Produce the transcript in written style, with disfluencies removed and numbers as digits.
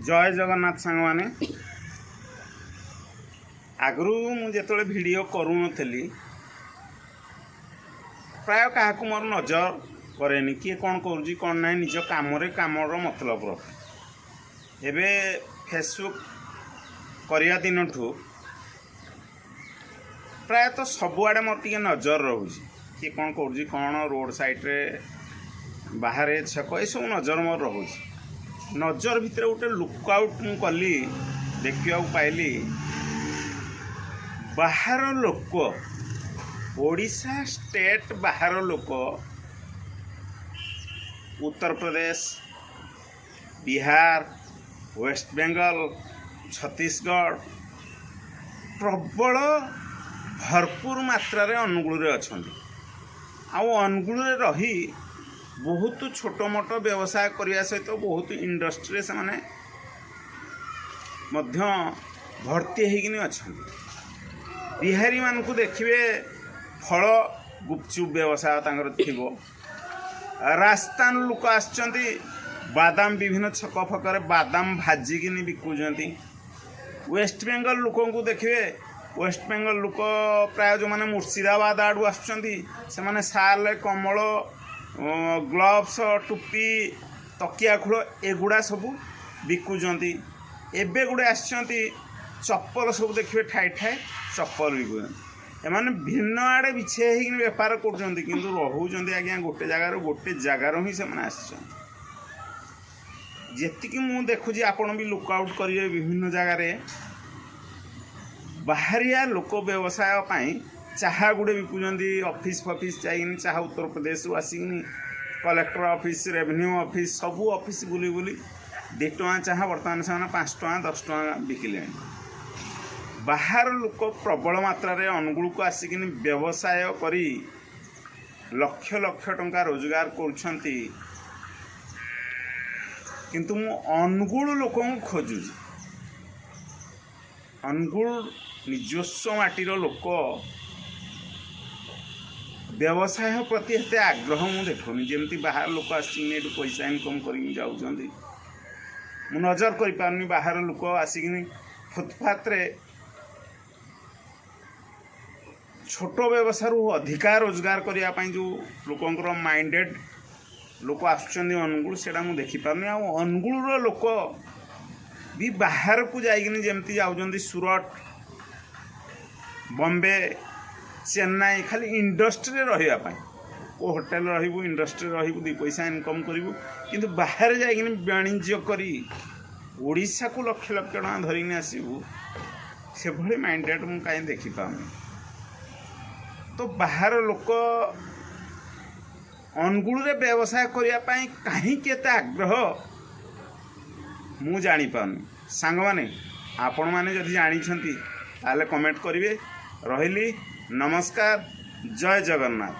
ଜୟ ଜଗନ୍ନାଥ ସାଙ୍ଗମାନେ। ଆଗରୁ ମୁଁ ଯେତେବେଳେ ଭିଡ଼ିଓ କରୁନଥିଲି, ପ୍ରାୟ କାହାକୁ ମୋର ନଜର କରେନି, କିଏ କ'ଣ କରୁଛି କ'ଣ ନାହିଁ। ନିଜ କାମରେ କାମର ମତଲବ ରଖେ। ଏବେ ଫେସବୁକ୍ କରିବା ଦିନଠୁ ପ୍ରାୟତଃ ସବୁଆଡ଼େ ମୋର ଟିକେ ନଜର ରହୁଛି, କିଏ କ'ଣ କରୁଛି କ'ଣ, ରୋଡ଼ ସାଇଡ଼୍ରେ, ବାହାରେ, ଛକ, ଏସବୁ ନଜର ମୋର ରହୁଛି। ନଜର ଭିତରେ ଗୋଟେ ଲୁକ୍ ଆଉଟ୍ ମୁଁ କଲି, ଦେଖିବାକୁ ପାଇଲି ବାହାର ଲୋକ, ଓଡ଼ିଶା ଷ୍ଟେଟ୍ ବାହାର ଲୋକ, ଉତ୍ତରପ୍ରଦେଶ, ବିହାର, ୱେଷ୍ଟବେଙ୍ଗଲ, ଛତିଶଗଡ଼ ପ୍ରବଳ ଭରପୁର ମାତ୍ରାରେ ଅନୁଗୁଳରେ ଅଛନ୍ତି। ଆଉ ଅନୁଗୁଳରେ ରହି ବହୁତ ଛୋଟ ମୋଟ ବ୍ୟବସାୟ କରିବା ସହିତ ବହୁତ ଇଣ୍ଡଷ୍ଟ୍ରିରେ ସେମାନେ ମଧ୍ୟ ଭର୍ତ୍ତି ହେଇକିନି ଅଛନ୍ତି। ବିହାରୀମାନଙ୍କୁ ଦେଖିବେ, ଫଳ ଗୁପଚୁପ ବ୍ୟବସାୟ ତାଙ୍କର ଥିବ। ରାଜସ୍ଥାନ ଲୋକ ଆସିଛନ୍ତି, ବାଦାମ ବିଭିନ୍ନ ଛକ ଫକରେ ବାଦାମ ଭାଜିକିନି ବିକୁଛନ୍ତି। ୱେଷ୍ଟବେଙ୍ଗଲ ଲୋକଙ୍କୁ ଦେଖିବେ, ୱେଷ୍ଟବେଙ୍ଗଲ ଲୋକ ପ୍ରାୟ ଯେଉଁମାନେ ମୁର୍ଶିଦାବାଦ ଆଡ଼ୁ ଆସୁଛନ୍ତି, ସେମାନେ ସାଲ, କମ୍ବଳ, ଗ୍ଲୋଭ୍ସ, ଟୋପି, ତକିଆ ଖୋଳ ଏଗୁଡ଼ା ସବୁ ବିକୁଛନ୍ତି। ଏବେ ଗୁଡ଼େ ଆସିଛନ୍ତି, ଚପଲ ସବୁ ଦେଖିବେ, ଠାଏ ଠାଏ ଚପଲ ବିକୁଛନ୍ତି। ଏମାନେ ଭିନ୍ନ ଆଡ଼େ ବିଛେଇ ହେଇକିନି ବେପାର କରୁଛନ୍ତି, କିନ୍ତୁ ରହୁଛନ୍ତି ଆଜ୍ଞା ଗୋଟେ ଜାଗାରୁ, ଗୋଟେ ଜାଗାରୁ ହିଁ ସେମାନେ ଆସିଛନ୍ତି। ଯେତିକି ମୁଁ ଦେଖୁଛି, ଆପଣ ବି ଲୁକ୍ ଆଉଟ୍ କରିବେ, ବିଭିନ୍ନ ଜାଗାରେ ବାହାରିଆ ଲୋକ ବ୍ୟବସାୟ ପାଇଁ ଚାହା ଗୁଡ଼େ ବିକୁଛନ୍ତି। ଅଫିସ୍ ଫଫିସ୍ ଯାଇକିନି ଚାହା, ଉତ୍ତରପ୍ରଦେଶରୁ ଆସିକିନି କଲେକ୍ଟର ଅଫିସ୍, ରେଭିନ୍ୟୁ ଅଫିସ୍, ସବୁ ଅଫିସ୍ ବୁଲି ବୁଲି 2 ଟଙ୍କା ଚାହା ବର୍ତ୍ତମାନ ସେମାନେ 5 ଟଙ୍କା, 10 ଟଙ୍କା ବିକିଲେଣି। ବାହାର ଲୋକ ପ୍ରବଳ ମାତ୍ରାରେ ଅନୁଗୁଳକୁ ଆସିକିନି ବ୍ୟବସାୟ କରି ଲକ୍ଷ ଲକ୍ଷ ଟଙ୍କା ରୋଜଗାର କରୁଛନ୍ତି। କିନ୍ତୁ ମୁଁ ଅନୁଗୁଳ ଲୋକଙ୍କୁ ଖୋଜୁଛି। ଅନୁଗୁଳ ନିଜସ୍ୱ ମାଟିର ଲୋକ ବ୍ୟବସାୟ ପ୍ରତି ଏତେ ଆଗ୍ରହ ମୁଁ ଦେଖୁନି, ଯେମିତି ବାହାର ଲୋକ ଆସିକିନି ଏଠୁ ପଇସା ଇନକମ୍ କରିକି ଯାଉଛନ୍ତି। ମୁଁ ନଜର କରିପାରୁନି, ବାହାର ଲୋକ ଆସିକିନି ଫୁଟପାଥରେ ଛୋଟ ବ୍ୟବସାୟରୁ ଅଧିକା ରୋଜଗାର କରିବା ପାଇଁ ଯେଉଁ ଲୋକଙ୍କର ମାଇଣ୍ଡେଡ଼ ଲୋକ ଆସୁଛନ୍ତି ଅନୁଗୁଳ, ସେଇଟା ମୁଁ ଦେଖିପାରୁନି। ଆଉ ଅନୁଗୁଳର ଲୋକ ବି ବାହାରକୁ ଯାଇକିନି ଯେମିତି ଯାଉଛନ୍ତି ସୁରଟ, ବମ୍ବେ, ଚେନ୍ନାଇ, ଖାଲି ଇଣ୍ଡଷ୍ଟ୍ରିରେ ରହିବା ପାଇଁ, କେଉଁ ହୋଟେଲରେ ରହିବୁ, ଇଣ୍ଡଷ୍ଟ୍ରିରେ ରହିବୁ, 2 ପଇସା ଇନକମ୍ କରିବୁ, କିନ୍ତୁ ବାହାରେ ଯାଇକିନି ବାଣିଜ୍ୟ କରି ଓଡ଼ିଶାକୁ ଲକ୍ଷ ଲକ୍ଷ ଟଙ୍କା ଧରିକିନି ଆସିବୁ, ସେଭଳି ମାଇଣ୍ଡେଡ଼ ମୁଁ କାହିଁ ଦେଖିପାରୁନି। ତ ବାହାର ଲୋକ ଅନୁଗୁଳରେ ବ୍ୟବସାୟ କରିବା ପାଇଁ କାହିଁକି ଏତେ ଆଗ୍ରହ, ମୁଁ ଜାଣିପାରୁନି। ସାଙ୍ଗମାନେ, ଆପଣମାନେ ଯଦି ଜାଣିଛନ୍ତି ତାହେଲେ କମେଣ୍ଟ କରିବେ। ରହିଲି, ନମସ୍କାର, ଜୟ ଜଗନ୍ନାଥ।